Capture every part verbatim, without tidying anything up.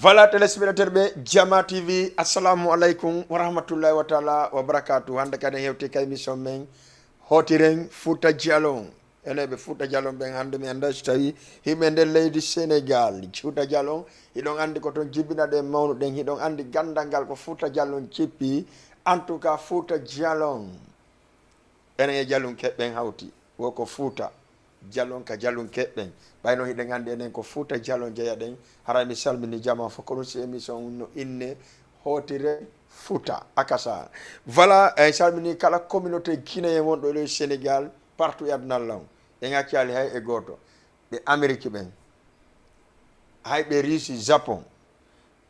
Voilà, téléspectateur ɓe Jama T V, assalamu aleykum wa rahmatullahi wa taala wa barakatuh. Hannde kadi en hewti ka émission men Hotiren Fouta Djallon. Enen ɓe Fouta Djallon ɓen, hannde mi annda so tawi yimɓe nder leydi Sénégal, Fouta Djallon, hiɗon anndi ko toon jibinaɗen mawnuɗen, hiɗon anndi ganndal ngal ko Fouta Djallon jippi. En tout cas, Fouta Djallon, enen e Djallon keɓɓen hawti. Wo ko Fouta Djallon ka Djallon keɓɓen. Ɓay noon hiɗen anndi enen ko Fouta Djallon jeyaɗen. Haray mi salmini jama fof, ko ɗum si émission no inne Hotiren Fouta Akasa. Voilà, en salmini kala communauté guinéen wonɗo e Sénégal, partout e aduna lan. En accaali hay e gooto. Ɓe Amérique ɓen, hay ɓe Russie, Japon,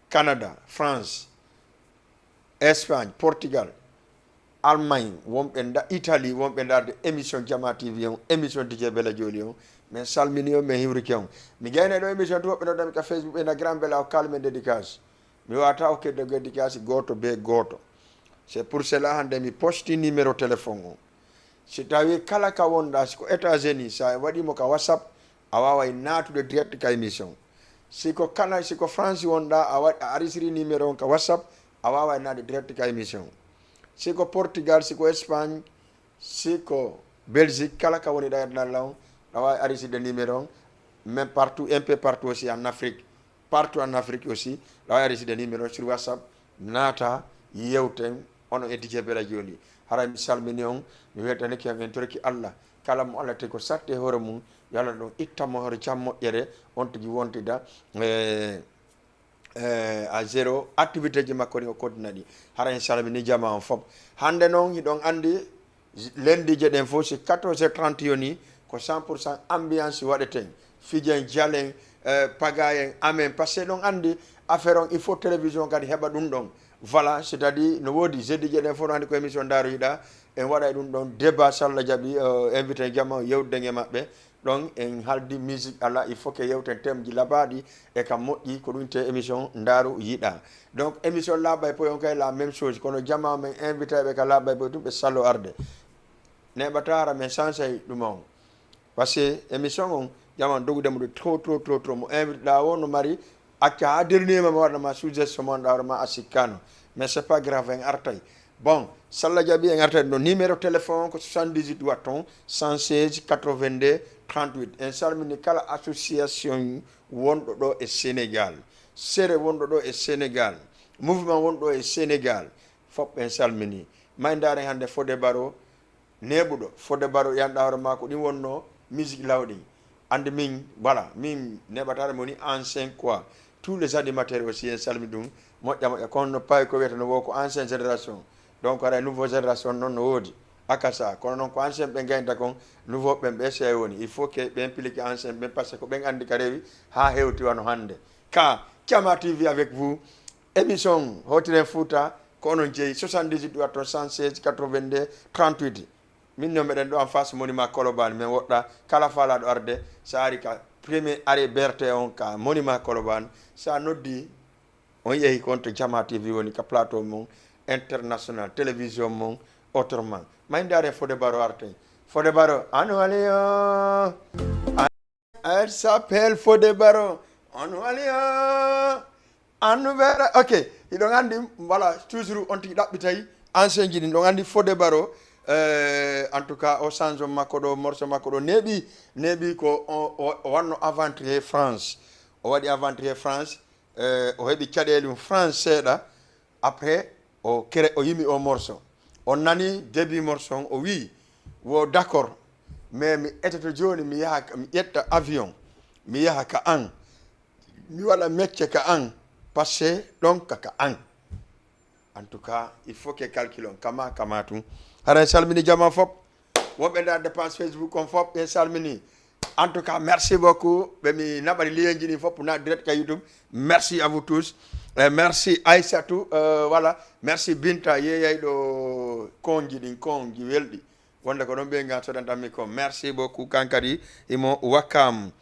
Canada, France, Espagne, Portugal, Allemagne, wonɓe nda-, Italie, wonɓe ndaarde émission Jama T V on, émission D J Bella Joli on. Min salmini on, min hiwrike on. Mi gayna ɗo émission to woɓɓe noddami ka Facebook, ɓe na Grand Bella o kalmen dédicace. Mi wata o kedde dédicace gooto be gooto. C'est pour cela hannde mi posti numéro téléphone on. Si tawi kala ka wonɗa, si ko États-Unis, sa waɗi mo ka WhatsApp, a waaway naatude direct ka émission. Si ko Canada, si ko France wonɗa, a waɗ-, a arisiri numéro on ka WhatsApp, a waaway naatude direct ka émission. Si ko Portugal, si ko Espagne, si ko Belgique, kala ka woni ɗa e aduna lan, a waaway arisirde numéro on, même partout, un peu partout aussi en Afrique. Partout en Afrique aussi, a waaway arisirde numéro sur WhatsApp, naata, yewten, onon e D J Bella Joli. Haray mi salmini on, mi weltanike on, en toriki Allah. Kala mo Allah tagi ko satti e hoore mum, yo Allah ɗum ittan mo hoore jam moƴƴere, on tigi wontida, eh, eh, à zéro, activité ji makko ɗi o koddina ɗi. Haray en salmini jama on fof. Hannde noon, hiɗon anndi, lenndiije ɗen fof, si quatorze heures trente yoni, ko cent pour cent ambiance waɗeten. Fijen, jalen, eh, pagayen, amen. Parce que ɗon anndi affaire on, il faut télévision kadi heɓa ɗum ɗon. Voilà, c'est-à-dire, no woodi jeudi je ɗen fof, no anndi ko émission Ndaaru Yiɗa, en waɗa e ɗum ɗon débat, so Allah jaɓi, eh, invité jama, yewtuden e maɓɓe. Ɗon en haaldi musique ala, il faut que yewten thème ji laɓaaɗi e ka moƴƴi, ko ɗum te émission Ndaaru Yiɗa. Donc, émission Laaɓa e Poyon kay la même chose, kono jama men invité ɓe ka Laaɓa e Poyon tun ɓe sallo arde. Neɓata hara men sansay ɗum on. Parce que émission on, jama on dogude mo de trop, trop, trop, trop. Mo invité ɗa o no mari acca ha dernier ma, mo waɗa ma suggestion mo anɗa hoore ma a sikkano. Mais c'est pas grave, en artay. Bon, so Allah jaɓi en artay ɗo. Numéro téléphone ko soixante-dix-huit watton, cent seize, quatre-vingt-deux, trente-huit. En salmini kala association wonɗo ɗo e Sénégal. Sere wonɗo ɗo e Sénégal. Mouvement wonɗo e Sénégal. Fof en salmini. May ndaaren hannde Fodé Baro, neeɓuɗo. Fodé Baro, yanɗa hoore maako, ɗin wonno musique lawɗi. Anndi min, voilà, min neɓataare mo woni ancien quoi. Tous les animateurs aussi, en salmi ɗum. Moƴƴa, moƴƴa. Kono no pawi ko wiyata no wo ko ancien génération. Donc, haray nouveau génération noon no woodi. Akasa, kono noon ko ancien ɓe gaynta kon, nouveau ɓen ɓe sey woni. Il faut que ɓen piliki ancien ɓen, parce que ko ɓen anndi ka rewi, haa hewti wano hannde. Ka, Jama T V avec vous. Émission Hotiren Fouta, ko onon jeyi, soixante-dix-huit watton, cent seize, quatre-vingt-deux, trente-huit. Min no meɗen ɗo en face monument Colobane, men woɗɗa kala faalaaɗo arde, so ari ka premier arrêt B R T on ka monument Colobane, so a noddi, on yehi kon to Jama T V woni ka plateau mon international, télévision mon autrement. May ndaaren Fodé Baro artay. Fodé Baro, anu aliyo. Elle s'appelle Fodé Baro. On waliya. Annu vera. Ok. Hiɗon anndi, voilà, toujours on tigi ɗaɓɓitay ancien ji ɗin. Ɗon anndi Fodé Baro. Euh, en tout cas, o change makko ɗo, morceau makko ɗo neeɓi, neeɓi ko o, o, o wanno aventure France. O waɗi aventure France. Euh, o heɓi caɗeele mum France seeɗa. Après, o kere, o yimi o morceau. O nani début morceau on, o wi, wo d'accord, mais mi etoto jooni, mi yaha ka, mi ƴetta avion, mi yaha ka an, mi waɗa mecce ka an, parce que ɗon ka, ka an. En tout cas, il faut que calcul on kama, kama tun. Haray salmini jama fop. Wonɓe nder dépense Facebook on fop, en salmini. En tout cas, merci beaucoup. Ɓe mi naɓani lienji ɗin fop na direct ka YouTube. Merci à vous tous. Eh, merci Aissatou, euh, voilà. Merci Binta, yeeyay ɗo konji ɗin, konji welɗi. Wonde ko ɗon ɓe ngan sodantammi kon. Merci beaucoup, kankadi imo Wakam.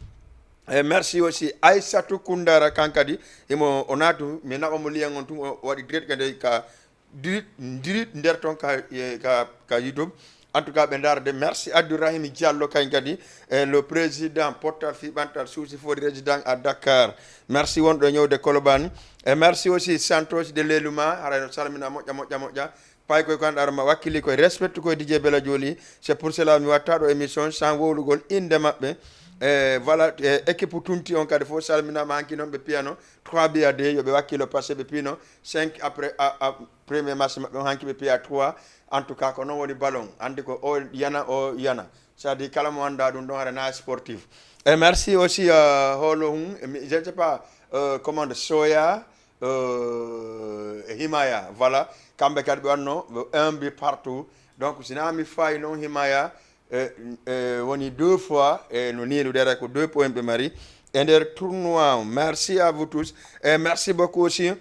Eh, merci aussi Aissatou Koundara, kankadi imo o naatu, mi naɓa mo lien on tun, o waɗi direct ka ndey ka dirit, dirit nder ton ka, eh, ka, ka YouTube. En tout cas, ɓe ndaarde. Merci Abdourahim Diallo, kañ kadi, e le président portal fiɓantal suusi fori résident à Dakar. Merci wonɗo e ñowde Colobane. E merci aussi Santos de Leluma, haray no salmina moƴƴa, moƴƴa, moƴƴa. Pay koy ko anɗa ma wakkili koye respecte koye D J Bela Joli. C'est pour cela mi watta ɗo émission sans wowlugol inde maɓɓe. E voilà, e équipe tunti on kadi fof salminama hanki noon ɓe piyano trois bi à deux, yo ɓe wakkilo passé ɓe pino cinq après à, à premier match maɓɓe on hanki ɓe piya trois. En tout cas, ko noon woni ballon. Anndi ko o yana, o yana. C'est-à-dire, kala mo annda ɗum ɗon, hara na sportif. Et merci aussi, euh, holo hum, mi- je ne sais pas, euh, comment de Soya, euh, e Himaya. Voilà. Kamɓe kadi ɓe wanno un but partout. Donc, si na mi fayi noon Himaya, e, e, woni deux fois, e no niilu dere ko deux points ɓe mari. E nder tournoi, merci à vous tous. Et merci beaucoup aussi.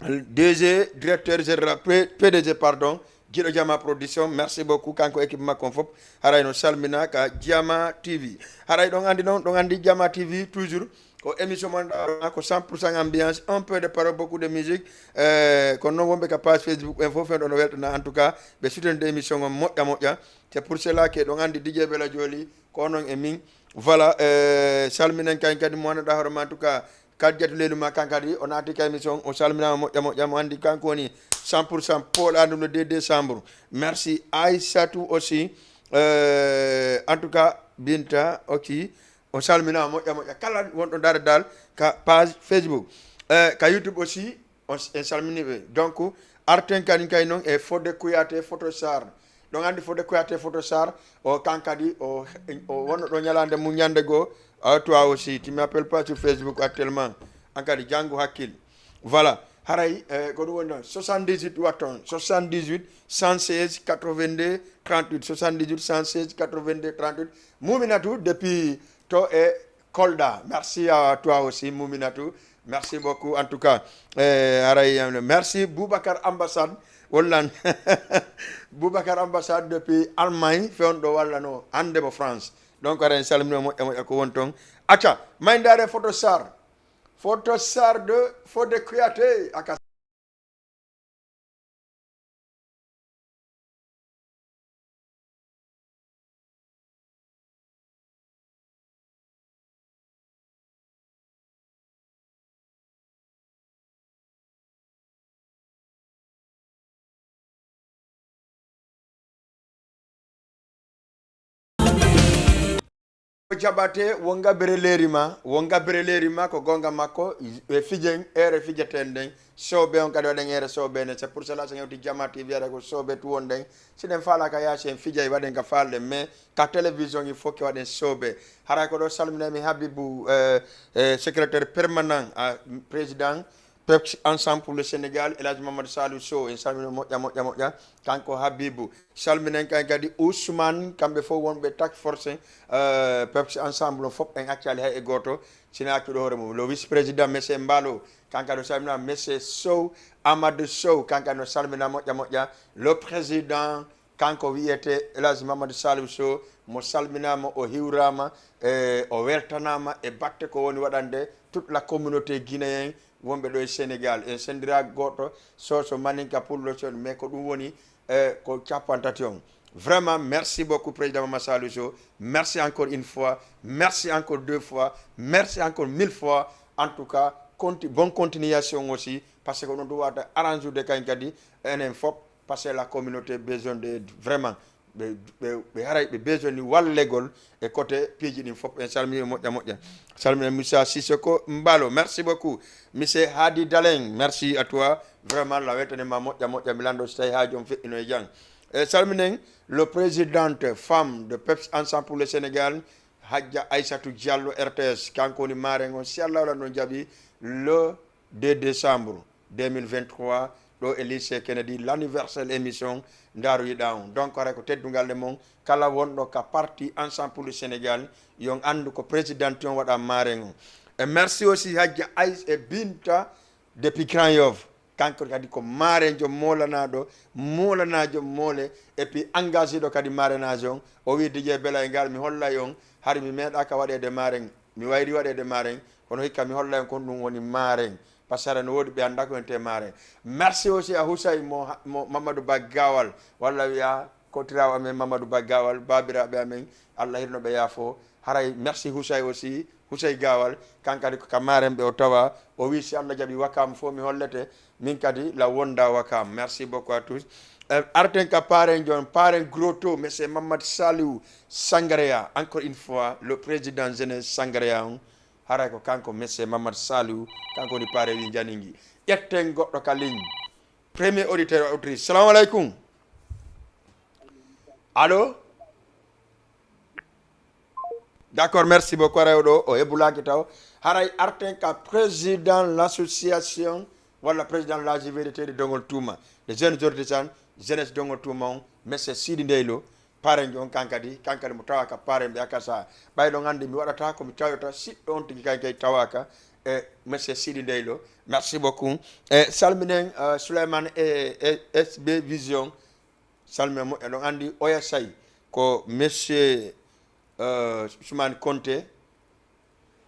D G, directeur général, P- P D G, pardon, Giɗo Jama Production, merci beaucoup, kanko équipe makko on fof, haray no salmina ka Jama T V. Haray ɗon anndi noon, ɗon anndi Jama T V, toujours, ko émission mon ɗo, ko cent pour cent ambiance, un peu de parole, beaucoup de musique. Euh, kono noon wonɓe ka page Facebook en fof, en ɗo no weltana, en tout cas, ɓe soutenir émission on moƴƴa, moƴƴa. C'est pour cela que ɗon anndi D J Bela Joli, ko noon e min. Voilà, euh, salminen kañ kadi mo annduɗaa hoore ma, en tout cas, Kadijatu Leluma kan kadi o naati ka émission, o salminaama moƴƴa moƴƴa, mo anndi kanko woni cent pour cent poolaa ɗum le deux décembre. Merci Aissatou aussi. Euh, en tout cas, Binta aussi, o salminaama moƴƴa moƴƴa. Kala wonɗo ndaare dal ka page Facebook. Euh, ka YouTube aussi, on, en salmini ɓe. Donc, arten kadi kay noon e Fodé Kouyaté Photo Sarr. Ɗon anndi Fodé Kouyaté Photo Sarr, o kan kadi, o, o wonno ɗo ñalaande mum ñande goo, ah, toi aussi, tu m'appelles pas sur Facebook actuellement. An kadi, janngu hakkil. Voilà. Haray, eh, ko ɗum woni noon. Soixante-dix-huit watton. Soixante-dix-huit, cent seize, quatre-vingt-deux, trente-huit. Soixante-dix-huit, cent seize, quatre-vingt-deux, trente-huit. Mouminatou, depuis to e Kolda. Merci à toi aussi, Mouminatou. Merci beaucoup. En tout cas, eh, haray, eh, merci Boubacar Ambassade. Wallan. Boubacar Ambassade depuis Allemagne, fewndo walla no, hannde mo France. Donc, haray en salmino moƴƴa moƴƴa ko won toon. Acca, may ndaare Photo Sarr. Photo Sarr de Fodé Kouyaté. Aka O jaɓate wo ngabbere leeri ma, wo ngabbere leeri ma ko goonga makko, e fijen, ere fijeteen nden, soobe on kadi waɗen ere soobe nden. C'est pour cela, so ngewti Jama T V ara ko soobe tu won ɗen. Si ɗen faalaka yaasi en fijay waɗen ka faalɗen, mais ka télévision il faut que waɗen soobe. Haray ko ɗo salminay mi Habibou, euh, euh, secrétaire permanent à président Pepsi Ensemble pour le Sénégal, El Hadj Mamadou Salou Sow, en salmino moƴƴa, moƴƴa, moƴƴa. Kanko Habibou. Salminen kay kadi Ousmane, kamɓe fof wonɓe task force, euh, Pepsi Ensemble, fof en accali hay e gooto. Sina accuɗo hoore mum. Le vice-président, monsieur Mbalo, kanka no salmina, monsieur Sow, Amadou Sow, kanka no salmina moƴƴa, moƴƴa. Le président, kanko wiyete El Hadj Mamadou Salou Sow, mo salminaama, o hiwraama, e o weltanaama e batte ko woni waɗande toute la communauté guinéenne wonɓe ɗo e Sénégal. En senndira gooto, Soso, Maninka, Pullo, Soso, mais ko ɗum woni, e ko cappanɗe tati on. Vraiment, merci beaucoup, président Mamadou Salou Sow. Merci encore une fois. Merci encore deux fois. Merci encore mille fois. En tout cas, conti- bonne continuation aussi, parce que ko ɗum wata arrange de kañ kadi, enen fof, parce que la communauté besoin de vraiment, ɓe, ɓe, ɓe haray ɓe besoin ni wallegol e côté piiji ɗin fof. En salmini moƴƴa, moƴƴa. Salmina Moussa Sissoko Mbalo. Merci beaucoup. Monsieur Hadi Dalen, merci à toi. Vraiment, la weltane ma moƴƴa, moƴƴa. Mi lanndo so tawi haaju on feƴƴino e jang. E salminen le présidente femme de Pepsi Ensemble pour le Sénégal, Hadja Aïssatou Diallo, R T S. Kanko woni maaren on. Si Allah wala no jaɓi, le deux décembre deux mille vingt-trois, ɗo e lycée Kennedy, l'anniversaire émission Ndaaru Yiɗa On. Donc, haray ko teddungal e mon, kala wonɗo ka parti Ensemble pour le Sénégal, yon anndu ko président on waɗa maaren on. E merci aussi Hadja Aïs e Binta depuis Grand Yoff. Kanko kadi ko maarenjo moolanaaɗo, moolanaajo moole, et puis engagé ɗo kadi maarenaajo on. O wi, D J Bela e ngal, mi hollay on, hari mi meeɗaaka waɗeede maaren. Mi wayri waɗeede maaren, kono hikka mi hollay on kon ɗum woni maaren. Parce que aɗa no woodi ɓe anndaa ko wiyetee maaren. Merci aussi à Housay mo, mo Mamadou Ba Gawal, walla wiya Ko tiraawo amen Mamadou Ba Gawal, baabiraaɓe amen, Allah hirno ɓe yaafo. Haray merci Houssaye aussi, Houssaye Gawal, kan kadi ko ka maaren ɓe o tawa. O wi si Allah jaɓi Wakam fof mi hollete, min kadi la wonda Wakam. Merci beaucoup à tous. Euh, arten ka paaren jon, paaren Grotto, monsieur Mamadou Saliou Sangarea, encore une fois, le président jeunesse Sangarea on. Haray ko kanko monsieur Mamadou Saliou, kanko woni paare wi Njaningi. Ƴetten goɗɗo ka ligne. Premier auditeur, auditrice. Salamu aleykum. Allo? D'accord, merci beaucoup. Haray o ɗo, o heɓulaaki taw. Haray arten ka président l'association walla président la J V D T de Dongol Tuuma, de jeunes ordisans, jeunesse Dongol Tuuma on, monsieur Sidi Ndeylo. Paaren on kan kadi, kan kadi mo tawa ka paaren ɓe akasa. Ɓay ɗon anndi mi waɗata ko mi tawyota siɗɗo on tigi kay kay tawaka e monsieur Sidi Ndeylo. Merci beaucoup. E salminen, euh, Souleymane e, e S B Vision. Salminen mo, eɗon anndi oya say ko monsieur, euh, Ousmane Konté.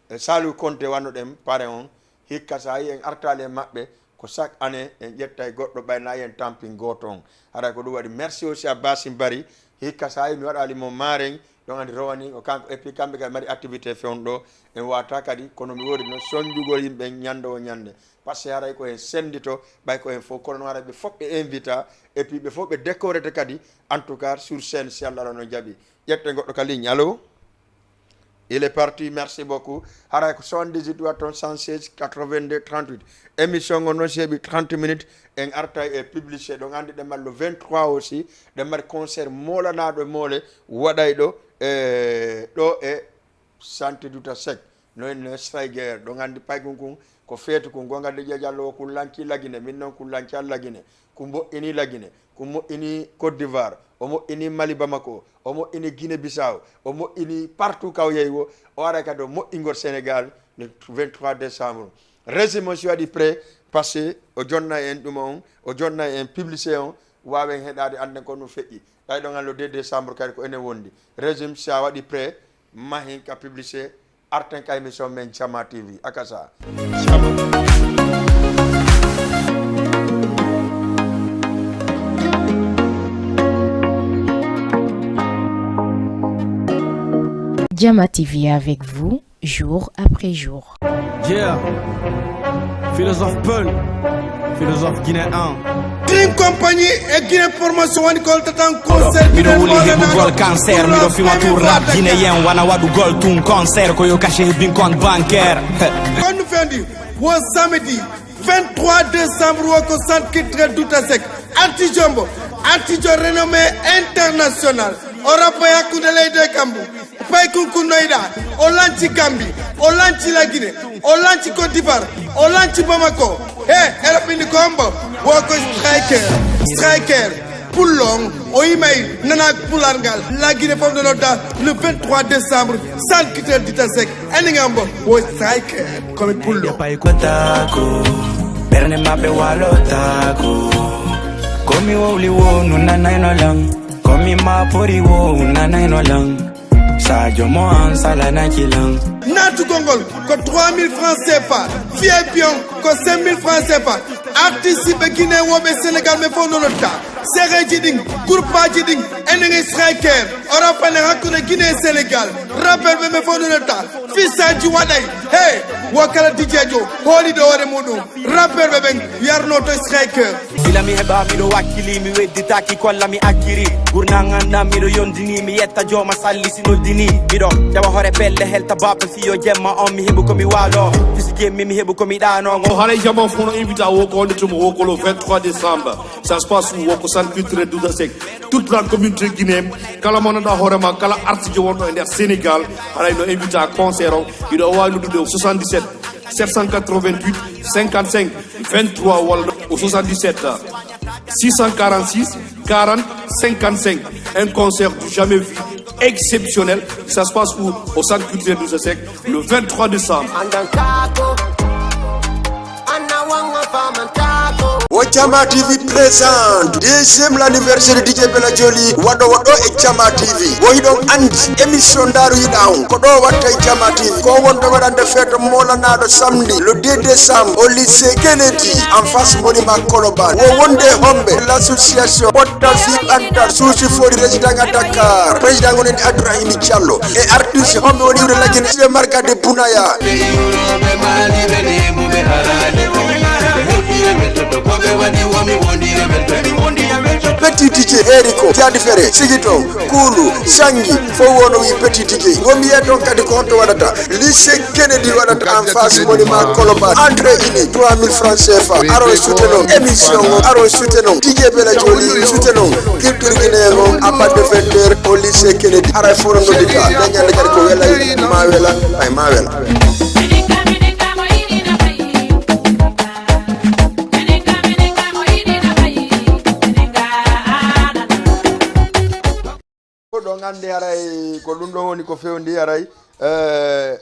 E Saliou Konté wanno ɗen pare on, hikka so a yi en artaali e maɓɓe, ko chaque année en ƴettay goɗɗo ɓay na en tampin gooto on. Haray ko ɗum waɗi. Merci aussi à Basim Bari, hikka so a yi mi waɗaali mo maaren, ɗon anndi rowani ko kanko, et puis kamɓe kadi mari activité fewn ɗo, en wata kadi, kono mi wori no sonjugol yimɓe ñande o ñande. Parce que haray ko en sendito, ɓay ko en fof, kono noon haray ɓe fof ɓe invita, et puis ɓe fof ɓe décorete kadi, en tout cas sur scène, si Allah no jaɓi. Ƴetten goɗɗo ka ligne, allo? Il est parti, merci beaucoup. Haray ko soixante-dix-huit watton cent seize quatre-vingt-deux trente-huit. Émission on noon si heɓi trente minutes, en artay e publicité. Ɗon anndi ɗen mari le vingt-trois aussi, ɗen mari concert moolanaaɗo e moole waɗay ɗo, e, ɗo e Santé Douta Seck. No en Striker, ɗon anndi paykun kun, ko feetu kun, gonga de Jallo o kun lanci Lagine, min noon kun lanci Lagine. Ko moƴƴini Lagine, ko moƴƴini Côte d'Ivoire, o moƴƴini Mali Bamako, o moƴƴini Guinée Bissau, o moƴƴini partout ka o yehi wo, o ara kadi o moƴƴingol Sénégal le vingt-trois décembre. Régime o si waɗi prêt, parce que o jonna en ɗum on, o jonna en publicité on, waawen heɗaade annden ko ɗum feƴƴi. Ɓay ɗon an le deux décembre kadi ko enen wondi. Régime si a waɗi prêt, mahin ka publicité, arten ka émission men Jama T V. Akasa. Jama. Jama T V avec vous, jour après jour. Yeah. Philosophe Peul. Philosophe guinéen. Dream Company e Guinée Promotion woni goltatan concert. Miɗo wuli heɓugol cancer, miɗo fiwa tour rap guinéen, wana waɗugol tun concert, ko yo caché heɓin compte bancaire. Konno fendi wo samedi vingt-trois décembre wo ko centre culturel Douta Seck. Artijo mbo, artijo renommé international. O rappo e hakkunde leydi e kammu. Paykun kunnoyɗa, o lanci Gambi, o lanci Lagine, o lanci Côte d'Ivoire, o lanci Bamako. He, eɗo ɓindi ko hombo? Wo ko Striker. Striker. Pullo on, o yimay nana pular ngal. Lagine fof no nodda le vingt-trois décembre, centre culturel Douta Seck. Enen hombo? Wo Striker. Komi pullo. Ɓe pay ko tako, ɓerne maɓɓe walo tako. Komi wowli wo nunanayno lan. Komi mapori wo nunanayno lan. Sadio mo an salanaki lan. Natugol ngol ko trois mille francs C F A, V I P on ko cinq mille francs C F A. Artiste ɓe Guinée woɓe Sénégal ɓe fof no notta. Sereji ɗin, groupe aji ɗin, enen e Striker. O rappane hakkunde Guinée e Sénégal. Rappel ɓe ɓe fof no notta. Fisaji waɗay. Hey, wo kala D J jo hooliɗo hoore muɗum. Rapperɓe ɓen yarnoto Striker. Gila mi heɓa miɗo wakkili, mi wedditaki kolla mi akkiri. Gurna nganda miɗo yondini, mi yetta jooma salli si noddini. Miɗo jawa hore pelle helta bappe fiyo jemma on, mi heɓu ko mi walo. Fisi jemmi mi heɓu ko mi ɗano. O haray jabon fof no invita wo ko wonde tuma wo ko le vingt-trois décembre. Ça se passe où? Wo ko centre culturel Douta Seck. Toute la communauté guinéenne, kala mo nanda hoore ma, kala artijo wonɗo e nder Sénégal, haray no invita concert o. Hiɗo wawi noddude o soixante-dix-sept sept cent quatre-vingt-huit cinquante-cinq vingt-trois walla au soixante-dix-sept six cent quarante-six quarante cinquante-cinq. Un concert du jamais vu, exceptionnel. Ça se passe où? Au centre culturel Douta Seck, le vingt-trois décembre. Wo Jama T V présente deuxième l'anniversaire D J Bella Jolly, waɗo waɗo e Jama T V. Wo hiɗon andi émission Ndaaru Yiɗa On ko ɗo watta e Jama T V. Ko wonde waɗande feeto moolanaɗo samedi le deux décembre au lycée Kennedy en face monument Colobane. Wo wonde homɓe l'association Pottal fi Ɓantal Suusi Fori résident à Dakar. Président gonɗen Abdourahimi Diallo. E artiste homɓe woni iwde lagine Sile Marga de Bunaya. Petit D J heeri ko, Jaadi Fere, Sigi Toon, Kuulu, Sangi, fof wono wi Petit D J. Womi yiyee toon kadi ko honto waɗata. Lycée Kennedy waɗata en face monument Colobane. Entrée unique, trois mille francs C F A. Aron soutenon émission o, aron soutenon D J Bella Jolly, soutenon culture guinéen o, à partir de vingt heures au lycée Kennedy. Haray fof no noddita. Nde ñande kadi ko welay, ma wela, ay ma wela. Ko ɗon anndi haray ko ɗum ɗon woni ko fewndi haray, eh,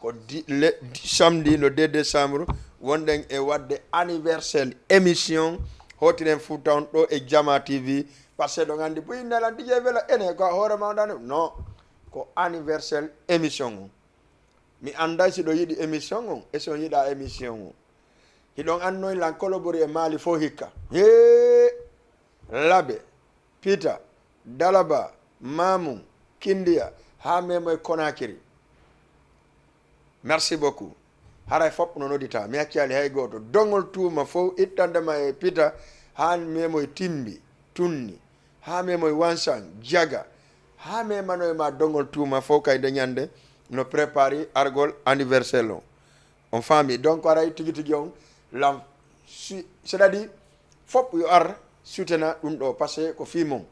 ko di, le, di, samedi le deux décembre, wonɗen e waɗde anniversaire émission, hootiren fof tawn ɗo e Jama T V, parce que ɗon anndi buy nelan D J Bella ene ko a hoore ma on ɗan, non, ko anniversaire émission o. Mi annday si ɗo yiɗi émission on, e si on yiɗa émission o. Hiɗon annoy lan kolobori e Maali fof hikka. Hee! Labe, Pita, Dalaba, Mamum, Kindiya, haa memo e Konakiri. Merci beaucoup. Haray fof no nodita. Mi accaali hay gooto. Dongol tuuma fof ittande ma e Pita, haa memo e Timbi, Tunni, haa memo e Wansan, Jaga, haa memano e ma dongol tuuma fof kay nde ñande no prépari argol anniversaire on. On faami? Donc, aray tigi tigi on, lam, si, c'est-à-dire, fof yo ar sutena ɗum ɗo, parce que ko fii mon.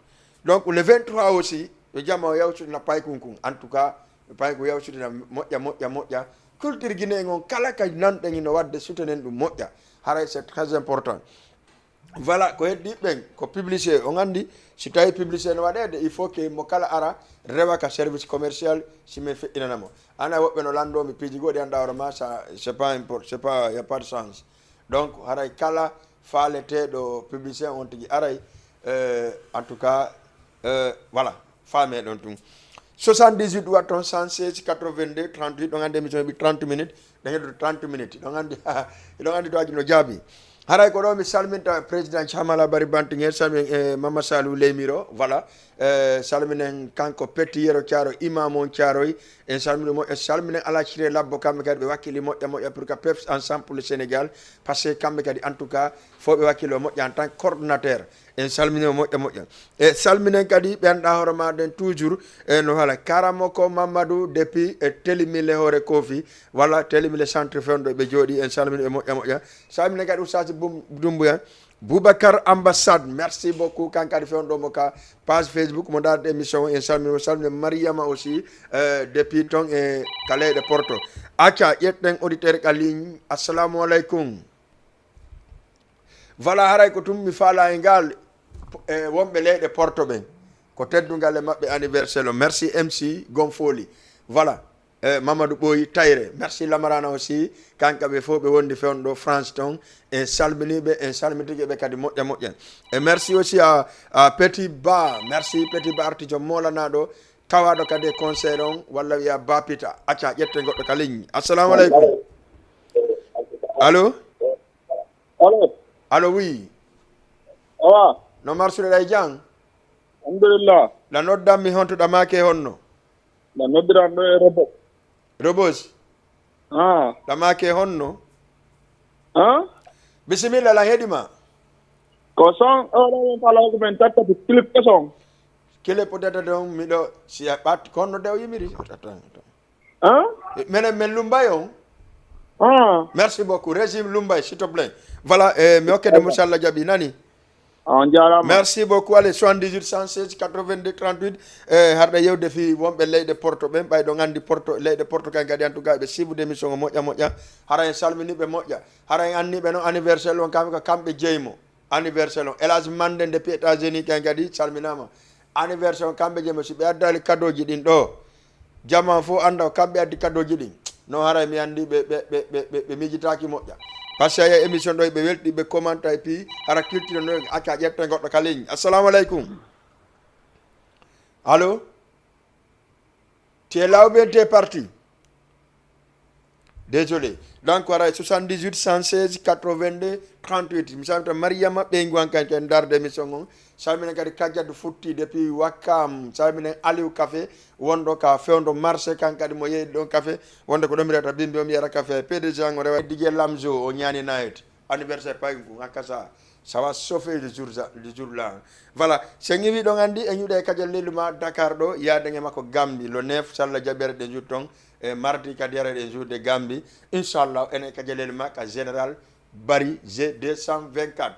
Donc, le vingt-trois aussi, yo jama o yaw sutena paykun kun. En tout cas, yo paykun yaw sutena moƴƴa, moƴƴa, moƴƴa. Culture guinéen on, kala ka nanɗen hino waɗde, sutenen ɗum moƴƴa. Haray, c'est très important. Voilà, ko heddi ɓen, ko publicité. On anndi, si tawi publicité no waɗeede, il faut que mo kala ara, rewa ka service commercial, si min feƴƴinana mo. Ana woɓɓe no lanndo mi piiji goɗɗi, annda hoore ma, ça, c'est pas import-, c'est pas, y a pas de sens. Donc, haray kala faaleteeɗo publicité on tigi aray, euh, en tout cas, euh, voilà, faame ɗon tun. Soixante-dix-huit watton cent seize quatre-vingt-deux trente-huit, ɗon anndi émission ɓi trente minutes, ɗen heddude trente minutes, ɗon anndi, ɗon anndi to aji no jaabi. Haray ko ɗo mi salminta président Camala Bari Banting, en salmin, eh, Mama Salou Leymiro, voilà. Eh, salminen kanko Petit Yero Thiaro, imam on Thiaroy, en salmini mo, en salminen Alhaji Siré Labbo, kamɓe kadi ɓe wakkili moƴƴa moƴƴa pour que peps ensemble pour le Sénégal, parce que kamɓe kadi en tout cas, fof ɓe wakkilo moƴƴa en tant que coordonnateur, en salmini mo moƴƴa moƴƴa. E salminen kadi ɓe annda hoore ma ɗen toujours, e no haala Karamoko Mamadou depuis e Telimile hoore Kofi, walla Telimile centre fewndo ɓe jooɗi, en salmini ɓe moƴƴa moƴƴa. Salminen kadi Oustaz Bum-, Dumbuya, Boubacar Ambassade, merci beaucoup. Kan kadi fewndo mo ka page Facebook mo ndaarde émission o, en salmini mo, salmini Mariama aussi, euh, depuis ton e ka leyɗe Porto. Acca, ƴetten auditeur ka ligne. Assalamu aleykum. Voilà, haray ko tun mi faala e ngal, e wonɓe leyɗe Porto ɓen. Ko teddungal e maɓɓe anniversaire o. Merci M C Gonfoli. Voilà. Eh, Mamadou Ɓooyi Tayre. Merci Lamarana aussi. Kanka ɓe fof ɓe wondi fewndo France ton. En salmini ɓe, en salmitike ɓe kadi moƴƴa moƴƴa. Et merci aussi à, à Petit Ba. Merci Petit Ba arti joom moolanaɗo. Tawaɗo kadi e conseil on, walla wiya Ba Pita. Acca, ƴette goɗɗo ka ligne. Assalamu aleykum. Allô? Allô? Allô, oui. Awa. No marsuɗo ɗa e jam? Alhamdulillah. La noddan mi honto ɗa maake honno? La noddiran ɗo e Robo. Robos. Ah. Ɗa maake honno? Ah? Bisimilla, lan heɗi ma. Ko son, o ɗo men fala ko men tattati clip ko son. Clip tattati on, miɗo, si a ɓat, ko honno de o yimiri? Attends, attends. Hein? Menen men Lumbay on. Ah. Merci beaucoup. Régime Lumbay, s'il te plaît. Voilà, eh, mi hokke de mo salla jaɓi, nani? On jaaraama. Merci beaucoup. Allez, soixante-dix-huit cent seize quatre-vingt-deux trente-huit. Eh, harɗa yewde fi wonɓe leyɗe Porto ɓen, ɓay ɗon anndi Porto, leyɗe Porto kan kadi, en tout cas, ɓe sibude émission o moƴƴa moƴƴa. Hara en salmini ɓe moƴƴa. Hara en anni ɓe non anniversaire on, kamɓe ko kamɓe jeymo. Anniversaire on. Elage Mande depuis États-Unis kan kadi salminaama. Anniversaire on kamɓe jeymo, si ɓe addali kadoji ɗin ɗo. Jama fof annda ko kamɓe addi kadoji ɗin. No haray mi anndi ɓe, ɓe, ɓe, ɓe, ɓe, ɓe miijitaaki moƴƴa. Parce que a émission ɗo ɓe welti, ɓe commenta, et puis hara culture no acca ƴette goɗɗo ka ligne. Assalamu alaikum. Allô? Tu es là ou bien tu es parti? Désolé. Donc, voilà, soixante-dix-huit, cent seize, quatre-vingt-deux, trente-huit. Mi salmita Mariama ɓeyngu an kan ken darde émission on. Salminen kadi Kadiatou Futti depuis Wakam. Salminen Aliou Café, wonɗo ka fewndo marché kan kadi mo yeeyde ɗon café. Wonde ko ɗo mi rewata bimbi o mi yara café. P D G an o rewa D J Lamzo o ñaani night. Anniversaire paygu ngu, hakka sa, ça va chauffer le jour, le jour là. Voilà, so en iwi ɗon anndi, en iwde e Kadiatou Leluma Dakar ɗo, yaaden e makko Gambie, le neuf, so Allah jaɓi ara ɗen jour ton, e mardi kadi ara ɗen jour de Gambie, inchallah, enen e Kadiatou Leluma ka Général Barry G deux cent vingt-quatre.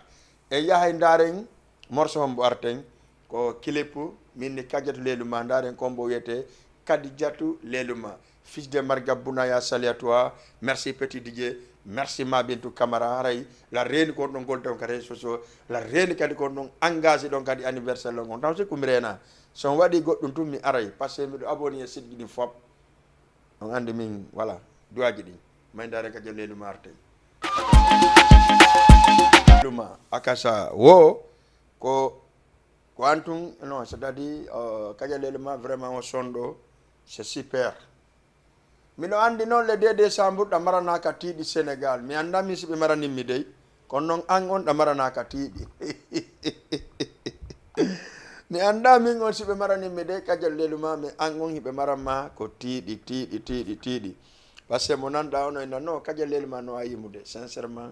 En yahay ndaaren morceau hombo arten, ko clip, min ni Kadiatou Leluma, ndaaren ko hombo wiyete Kadidiatou Leluma. Fils de Marga Bounaya, salut à toi. Merci petit D J. Merci Ma Bintou Camara. Haray la reeni kon ɗon golde on ka réseaux sociaux. La reeni kadi kon ɗon engagé ɗon kadi anniversaire ɗon on. Taw si ko mi reena. So on waɗi goɗɗum tun mi aray. Parce que miɗo abonné e site ji ɗin fop. On anndi min, voilà, duwaaji ɗin. May ndaare ka jam Leluma artay. Leluma, akasa, wo, ko, ko an tun, non, c'est-à-dire, euh, Kadiatou Leluma, vraiment, o son ɗo, c'est super. Miɗo anndi noon le deux décembre ɗa marana ka tiiɗi Sénégal. Mi anndaa min si ɓe maranimmi dey. Kono noon an on ɗa marana ka tiiɗi. Mi anndaa min on si ɓe maranimmi dey, Kadiatou Leluma, mi an on hiɓe maranma ko tiiɗi, tiiɗi, tiiɗi, tiiɗi. Parce que mo nanɗa on o inna, non, Kadiatou Leluma no a yimude, sincèrement.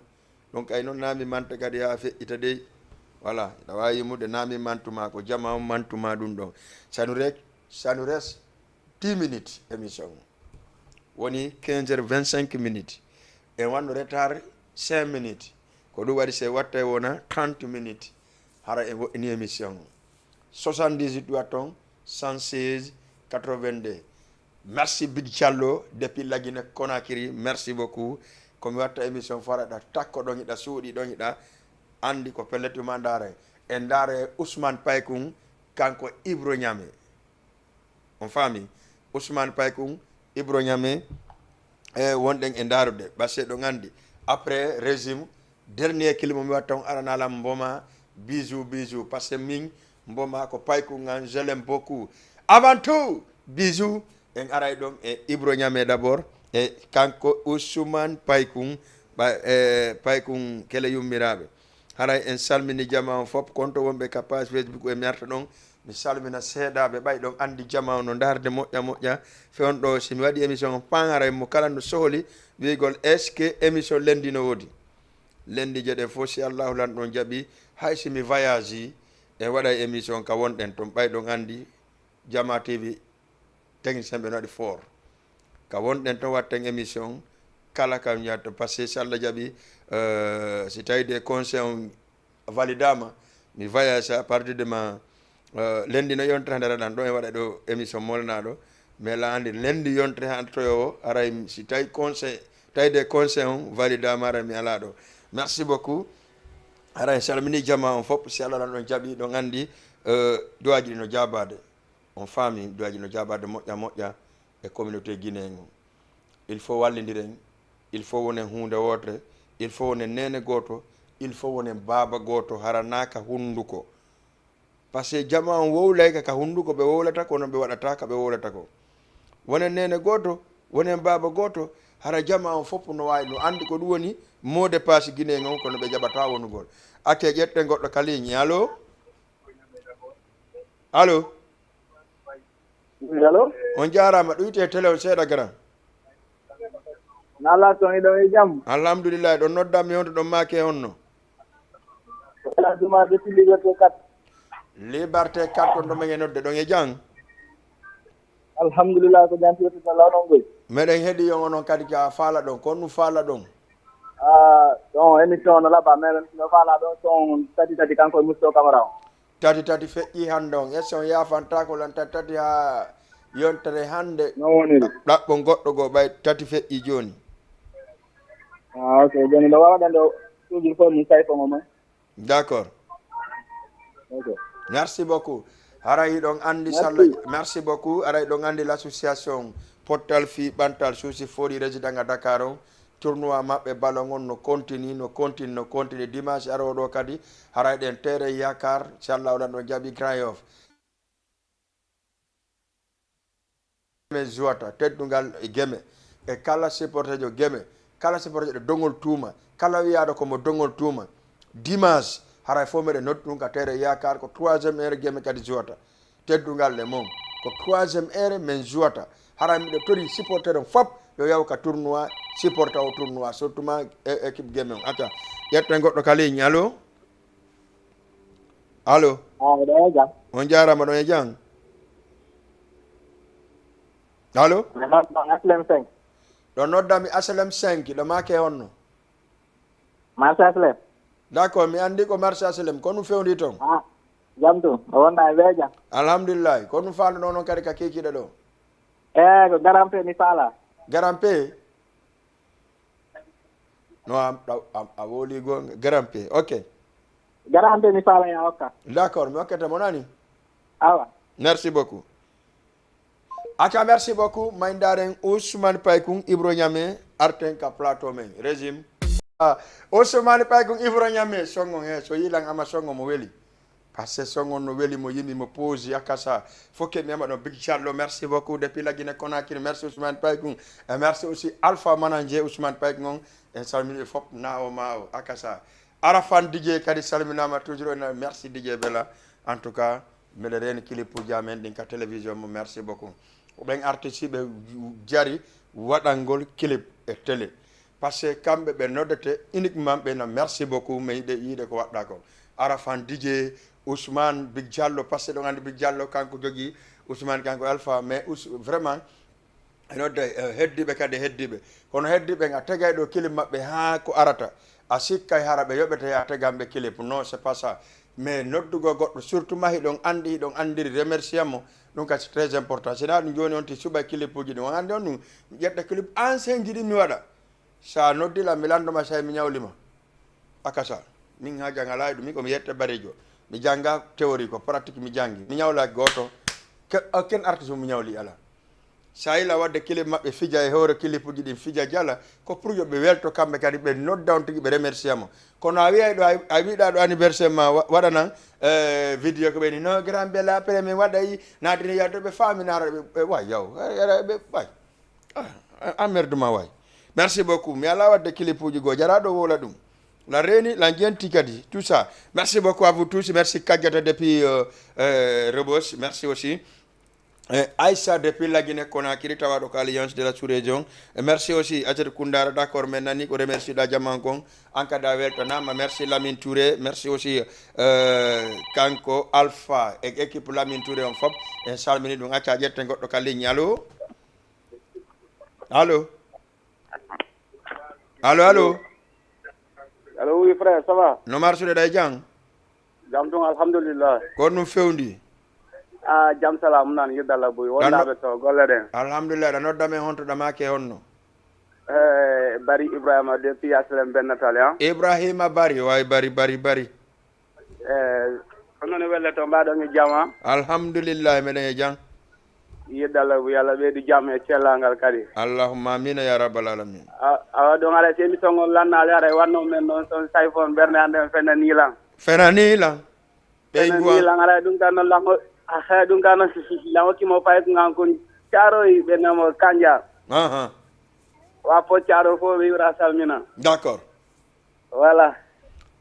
Ɗum kay noon naa mi manta kadi haa feƴƴita dey. Voilà, hiɗa waawi yimude naa mi mantuma, ko jama on mantuma ɗum ɗon. Ça nous reste, ça nous reste dix minutes émission. Woni quinze heures vingt-cinq minutes. En wanno retard cinq minutes. Ko ɗum waɗi se watta e wona trente minutes. Hara en woɗɗini émission. Soixante-dix-huit watton, cent seize, quatre-vingt-deux. Merci Big Diallo depuis la Guinée Conakry. Merci beaucoup. Ko mi watta émission fo aɗa takko ɗon hiɗa suuɗi ɗon hiɗa anndi ko pelletu ma ndaare. E ndaare Ousmane Paykun kanko Ibro Niamé. On faami? Ousmane Paykun, Ibro Niamé, e wonɗen e ndaarude. Ɓasse ɗo nganndi. Après régime, dernier clip mi watta on arana lam Mboma, bisous, bisous. Parce que min, Mboma ko Paykun ngan, je l'aime beaucoup. Avant tout, bisous. En aray ɗon e Ibro Niamé d'abord. E kanko Ousmane Paykun, ɓa-, e Paykun Kele Yummiraaɓe. Haray en salmini jama on fop, konto wonɓe ka page Facebook e mi arta ɗon. Mi salmina seedaaɓe ɓay ɗon anndi jama on no ndaarde moƴƴa moƴƴa. Fewndo si mi waɗi émission on paan haray mo kala no sohli wiigol est-ce que émission lendi no woodi? Lendi jeɗe fof si Allahu lan ɗon jaɓi, hay si mi voyage en waɗay émission ka wonɗen ton ɓay ɗon anndi Jama T V technicien ɓe no waɗi fort. Ka wonɗen ton watten émission kala kam yatto parce que si Allah jaɓi, euh, si tawi de conseil on validama, mi voyage à partir de ma, euh, lendi no yontere hande raɗan ɗo e waɗa ɗo émission molanaɗo. Mais la andi lendi yontere han toyo o aray si tawi conseil, tawi de conseil on validama aray mi ala ɗo. Merci beaucoup. Aray salmini jama on fop si Allah lan ɗon jaɓi ɗon andi, euh, duwaji ɗi no jabade. On faami duwaji no jabade moƴƴa moƴƴa e communauté guinéen on. Il faut wallindiren, il faut wonen huunde wootere, il faut wonen neene gooto, il faut wonen baaba gooto, hara naa ka hunnduko. Parce que jama on wowlay ka, ka hunnduko ɓe wowlata, kono ɓe waɗata ka ɓe wowlata ko. Wonen neene gooto, wonen baaba gooto, hara jama on fof no waawi, no anndi ko ɗum woni mot de passe guinéen on, kono ɓe jaɓata wonugol. Acce ƴetten goɗɗo ka ligne. Allo? Allo? Allo? On jaaraama, ɗuyte télé on seeɗa, grand. Nala toon, hiɗon e jam? Alhamdulillahi, ɗon nodda mi honto ɗon maake honno? Ko Elhadji Oumar depuis Liberté quatre. Liberté quatre, on ɗon men e nodde, ɗon e jam? Alhamdulillah, ko jam firti ko lawɗon goy. Meɗen heɗi on onon kadi ka faala ɗon, ko on ɗum faala ɗon? Ah, ɗon émission no laɓa, mais no faala ɗon son tati tati kanko e Mousto Camara on. Tati tati feƴƴi hannde on. Est-ce que on yaafantaako lan tati tati haa yontere hannde? No woniri? Ɗaɓɓon goɗɗo goo ɓay tati feƴƴi jooni. Ah, ok. Jooni ɗo waɗande o toujours ko mi kay ko mo may. D'accord. Ok. Merci beaucoup. Haray ɗon anndi Merci. Salla, merci beaucoup. Haray ɗon anndi l'association Pottal Fii Ɓantal Suusi Fori Résidanga Dakar on. Tournoi maɓɓe ballon on no continue, no continue, no continue. Dimanche arooɗo kadi, haray ɗen terrain Yakar, inchallah, oɗon ɗon jaaɓi Grand Yoff. Men jouata teddungal e Geme, e kala supporterjo Geme, kala supporterjo Dongol Tuuma, kala wiyaaɗo ko mo Dongol Tuuma. Dimanche, haray fof meɗen noddu ɗum ka terrain Yakar, ko troisième heure Geme kadi jouata. Teddungal e mon, ko troisième heure men jouata. Haray miɗo tori supporter on fop yo yaw ka tournoi, supporta o tournoi, surtout ma e-, équipe Geme on. Acca, ƴetten goɗɗo ka ligne. Allo? Allo? Ah, ɗo e jam. On jaaraama, ɗo e jam. Allo? Mi noddami Aslem cinq. Ɗo noddami Aslem cinq, ɗo maake honno? Marché Aslem. D'accord, mi anndi ko marché Aslem. Ko no fewndi ton? Ah, jam tun. O wonda e weeja. Alhamdulillah. Ko no faandu ɗon on kadi ka kiikiiɗe ɗo? Eh, ko garampe mi faala. Garampe? No, a, a, a, a woli gonga. Garampe. Ok. Garampe mi faala ya okka. D'accord, mi okkete mo nani? Awa. Merci beaucoup. Acca, merci beaucoup. Mayndaaren Ousmane Paykun Ibro Ñame arten ka plateau men. Régime. Ah, Ousmane Paykun Ibro Ñame songo he. So yilan ama songo mo weli. Parce que songo no weli mo yimi mo pause akasa. Faut que mi ama ɗon Big Charlo. Merci beaucoup depuis la Guinée Conakry. Merci Ousmane Paykun. Et merci aussi Alpha Mananje Ousmane Paykun on. En salmini fop na o ma o akasa. Arafan D J kadi salminaama toujours, ena merci D J Bella. En tout cas, mbeɗa reeni clip uji amen ɗin ka télévision mo, merci beaucoup. Ko ɓen artiste ɓe jari waɗangol clip e télé. Parce que kamɓe ɓe noddete uniquement ɓe na merci beaucoup, mais yiɗe, yiɗe ko waɗɗa kon. Arafan D J, Ousmane, Big Diallo, parce que ɗon anndi Big Diallo kanko jogii Ousmane, kanko Alpha, mais Ous-, vraiment, e nodda, eh, heddiiɓe kadi, heddiiɓe. Kono heddiiɓe ɓen, a tegay ɗo clip maɓɓe haa ko arata. A sikkay hara ɓe yoɓete a tegan ɓe clip. Non, c'est pas ça. Mais noddugol goɗɗo, surtout ma hiɗon anndi, hiɗon anndiri, remercier mo, ɗum kadi c'est très important. Si na ɗum jooni on ti suɓay clip uji ɗin, on anndi on ɗum, mi ƴetta clip ancien ji ɗin mi waɗa. Sa noddi lan, mi lanndoma say mi ñawlima. Akasa. Min haaju an alaa e ɗum, min ko mi yetta Barijo. Mi jannga théorie, ko pratique mi janngi. Mi ñawla gooto. Ke-, o ken artiste mo mi ñawli alaa. Sa yila waɗde clip maɓɓe fija e hoore clip uji ɗin fija jala, ko pour yo ɓe welto kamɓe kadi, ɓe nodda on tigi, ɓe remercier mo. Kono a wiyay ɗo, a, a wiɗa ɗo anniversaire ma wa-, waɗanan, eh, vidéo ko ɓe ni, "No, grand bella, après min waɗay, naatini yalto ɓe faami naara ɓe, ɓe, way yaw, eh, eh, ɓe, way." Ah, emmerdement way. Merci beaucoup. Mi alaa waɗde clip uji goo, jaraɗo wola ɗum. La reeni, la jenti kadi, tout ça. Merci beaucoup à vous tous. Merci Kadiata depuis, euh, euh, Rebeuss. Merci aussi. Eh, Aïssa depuis la Guinée Conakry, tawaɗo ko Alliance de la Sous-Région. Eh, merci aussi Aïssatou Koundara, d'accord, men nani ko remercie ɗa jaman kon. An kadi a weltanama. Merci Lamine Touré. Merci aussi, euh, kanko Alpha e équipe Lamine Touré on fop. En salmini ɗum. Acca ƴetten goɗɗo ka ligne. Allo? Allo? Allo, allo? Allo, oui, frère, ça va? No marsude ɗa e jam? Jam tun, alhamdulillah. Ko ɗum fewndi? Ah, jam salam nan, yidda Allah buy. Wondaɓe to golle ɗen. Alhamdulillah, ɗa nodda men honto ɗa make honno? Eh, Bari Ibrahima depuis Aslem Ben Natali, ah. Ibrahima Bari, way Bari, Bari, Bari. Eh, kono ne welle to mbaɗon e jama? Alhamdulillah, meɗen e jam. Yidda Allah, yo Allah ɓeydu jam e cellangal kadi. Allahumma amina ya rabbal alamin. A, awa ɗum ara si émission on lannaali ara e wanno men noon son sayfon ɓernde an ɗen fenani lan. Fenani lan. Ɓeygu an. Fenani lan ara ɗum kan noon lango, a, ɗum kan noon lango kimo fay ko ngan kun caroyi ɓe namo kanja. Aha. Wa fo caro fo ɓe wura salmina. D'accord. Voilà.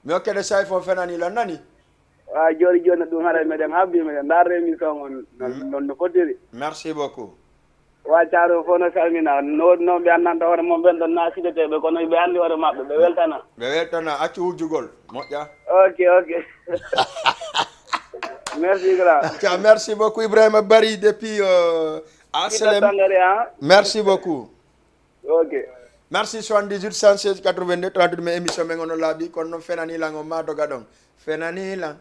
Mi hokkede say fo fenani lan nani. Wa joni joni ɗum haɗa meɗen habbi meɗen darde émission on non, non no fotiri. Merci beaucoup. Wa caro fo no salmina. No, no ɓe annanta hoore mon ɓen ɗon na sideteɓe kono ɓe anndi hoore maɓɓe, ɓe weltana. Ɓe weltana, accu wujjugol. Moƴƴa. Ok, ok. Merci grand. Acca, merci beaucoup Ibrahima Bari depuis, euh, Aslem. Merci beaucoup. Ok. Merci, soixante-dix-huit, cent seize, quatre-vingt-deux, trente-deux, mais émission men ono laaɓi, kono noon fenani lan on ma doga ɗon. Fenani lan.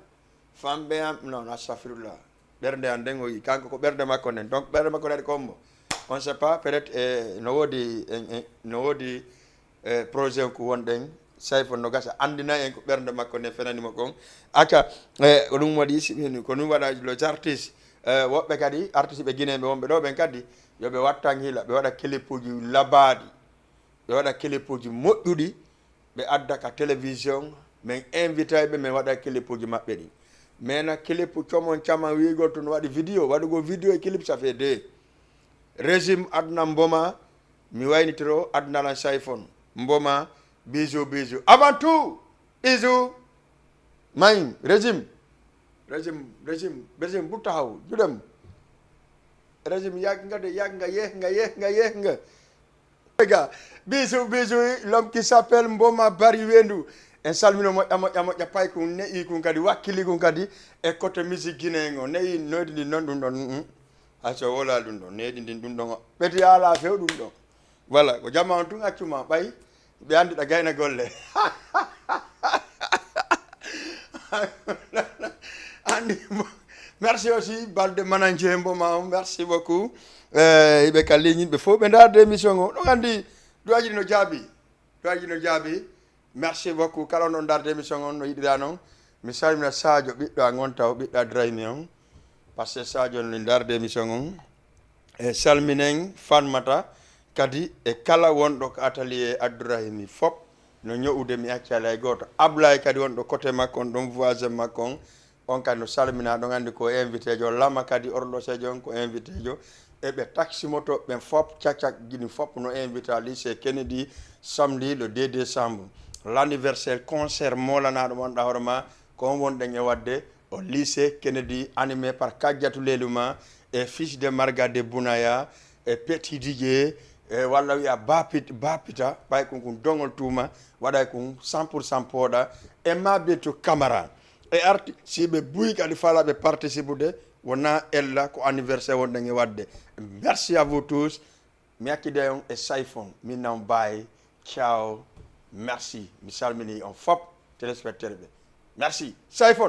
Famɓe am, non, astafirullah. Ɓernde an nden o yi, kanko ko ɓernde makko nden. Donc, ɓernde makko nden kombo. On sait pas, peut-être, eh, no woodi, eh, eh, no woodi, eh, projet ko wonɗen, Sayfo no gasa, anndina en ko ɓernde makko nden fenani mo kon. Acca, eh, ko ɗum waɗi, si, ko ɗum waɗa les artistes, eh, woɓɓe kadi, artiste ɓe Guinée ɓe wonɓe ɗo ɓen kadi, yo ɓe wattan hila, ɓe waɗa clip uji labaaɗi. ɓe waɗa kelepuuji moƴƴuɗi, ɓe adda ka télévision, min invitay ɓe, min waɗa kelepuuji maɓɓe ɗi. Mena kelepu comon caman wiigol tun waɗi vidéo, waɗugol vidéo e clip, ça fait deux. Régime aduna mboma, mi waynitiro aduna lan sayfon. Mboma, bisous, bisous. Avant tout, bisous. Mayin, régime. Régime, régime, régime, bu taxaw, ju dem. Régime, yàgg nga de, yàgg nga, yéex nga, yéex nga, yéex nga. Ga, bisous, bisous, l'homme qui s'appelle Mboma Bari Wendu. En salmino moƴƴa, moƴƴa, moƴƴa, pay kun, ne'i kun kadi, wakkili kun kadi, e côté musique guinéen on. Ne'i, noydi ndi non ɗum ɗon, mm. Hay so wala ɗum ɗon, ne'i ɗin ɗum ɗon, ɓeti ala few ɗum ɗon. Voilà, ko jama on tun accuma, ɓay, ɓe andi ɗa gayna golle. Andi mo. Merci aussi, Balde Mananje Mboma, merci beaucoup. Eh, iɓe ka ligne, ɓe fof ɓe ndaarde émission o. Ɗum andi, duwaji no jaabi. Duwaji no jaabi. Merci beaucoup. Kala on ɗon ndaarde émission on no yiɗira non. Mi salmina Sadio, ɓiɗɗo a ngon taw, ɓiɗɗo a Draymi on. Parce que Sadio no ndaarde émission on. E salminen Fanmata kadi e kala wonɗo ko atelier Abdourahimi fop no ño'ude, mi accali hay gooto. Ablaye kadi wonɗo côté makko on, ɗon voisin makko on, on kadi no salmina, ɗon andi ko invité jo. Lama kadi orlosejo on ko invité jo. E ɓe taxi moto ɓen fop, cacak gini fop no invita lycée Kennedy, samedi le deux décembre. L'anniversaire concert molanaɗo mo anduɗa hoore ma, ko on wonɗen e wadde o lycée Kennedy, animé par Kadiatou Leluma e fils de Marga de Bounaya e Petit Didier, e walla wiya Bapit-, Bapita, ɓay kun kun dongol tuma, waɗay kun cent pour cent pooɗa, e Mabitou Camara. E arti, si ɓe buy kadi fala ɓe participude, wona ella ko anniversaire wonɗen e wadde. Merci à vous tous. Mi accide on e Sayfon, min non baay. Ciao. Merci. Mi salmini on fop, téléspectateur ɓe. Merci. Sayfon.